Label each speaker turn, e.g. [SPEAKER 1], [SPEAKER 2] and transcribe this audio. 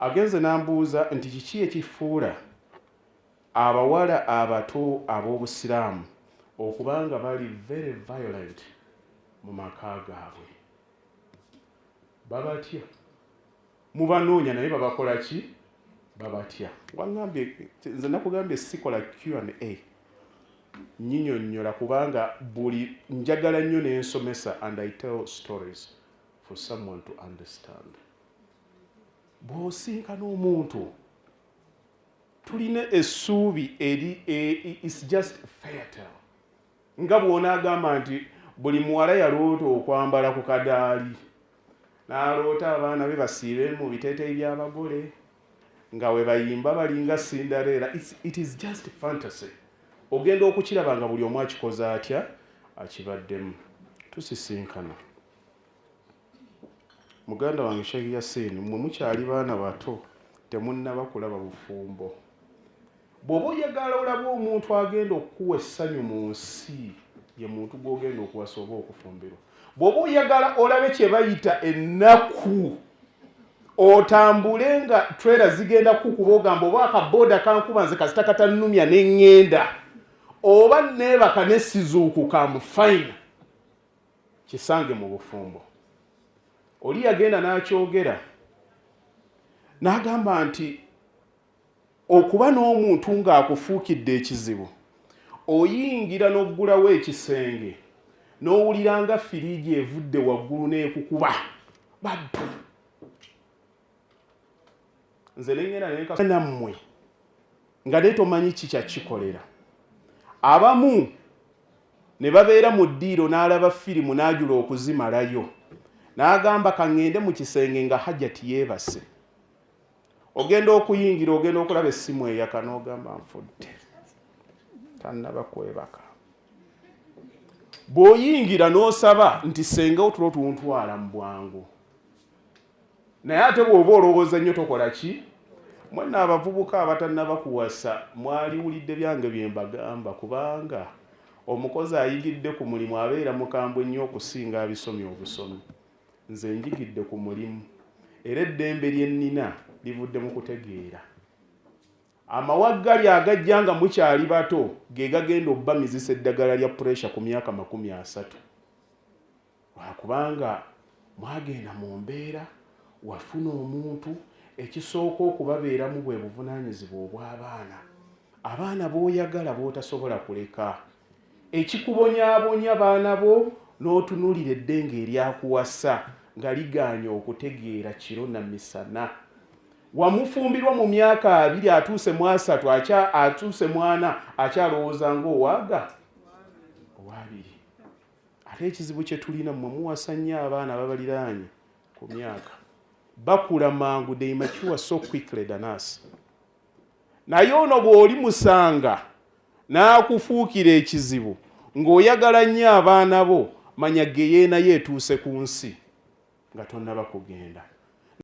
[SPEAKER 1] Agenze n'ambuuza nti kiki ekifuula abawala abato ab'Obusiraamu okuba nga bali very violent mu maka gaabwe. Babatya? Mubanoonya naye babakola ki? Babatya. Waŋŋambye, nze nakugambye sikola Q&A, nyinyonnyola kubanga buli njagala nnyo n'ensomesa and I tell stories for someone to understand. Bw'osinkana omuntu, tulina essuubi eri it's just fairytale, nga bw'onaagamba nti buli muwala yaloota okwambala ku kadaali, n'aloota abaana be basiibe mu biteeteeyi by'abagole nga we bayimba balinga Cinderella. It is just fantasy. Ogenda okukiraba nga buli omu akikoze atya, akibaddemu. Tusisinkana muganda wange Sheikh Yasin, mmwe mukyali baana bato, temunnaba kulaba bufumbo. Bw'oba oyagala olaba omuntu agenda okukuwa essanyu mu nsi, ye muntu gw'ogenda okuwasa oba okufumbirwa. Bw'oba oyagala olabe kye bayita ennaku, otambule nga trailer zigenda kukuba, ogamba oba akabooda kankuba, nze kasita katannumya neŋŋenda, oba neebaka nesizuukuka mu fine, kisange mu bufumbo. Oli yagenda n'akyogera n'agamba nti okuba n'omuntu ng'akufuukidde ekizibu, oyingira n'oggulawo ekisenge n'owulira nga firiigi evudde waggulu n'ekukuba babbu. Nze nengenda nenka nammwe nga naye tomanyi kikyakikolera. Abamu ne babeera mu ddiiro n'alaba firimu n'ajula okuzimalayo n'agamba, "Kaŋŋende mu kisenge nga Hajati yeebase." Ogenda okuyingira, ogenda okulaba essimu eyaka n'ogamba, "Nfudde, tannaba kwebaka." Bw'oyingira n'osaba nti senga otulo tuntwala mu bwangu, naye ate bw'oba olowooza nnyo tokola ki. Mwenna abavubuka abatannaba kuwasa, mwaliwulidde byange bye mbagamba, kubanga omukozi ayigidde ku mulimu abeera mukambwe nnyo okusinga abisomye obusomi. Nze njigidde ku mulimu, era eddembe lye nnina livudde mu kutegeera. Amawaggali agajja nga mukyali bato ge gagenda obbamizisa eddagala lya pressure ku myaka 30, lwakubanga mwagenda mu mbeera wafuna omuntu. Ekisooka okubabeeramu bwe buvunaanyizibwa obw'abaana, abaana b'oyagala b'otasobola kuleka. Ekikubonyaabonya baana bo, n'otunuulira eddenge eryakuwasa nga ligaanye okutegeera kiro na misana. Wamufumbirwa mu myaka 20, atuuse mu 30, atuuse mwana, akyalowooza ng'owaaga owabiri. Ate ekizibu kye tulina, mmwe muwasa nnyo abaana ababaliraanye ku myaka, bakula mangu, they mature so quickly than us. Naye ono bw'oli musanga n'akufuukira ekizibu ng'oyagala nnyo abaana bo, manya geyeena yo etuuse ku nsi nga tonnaba kugenda.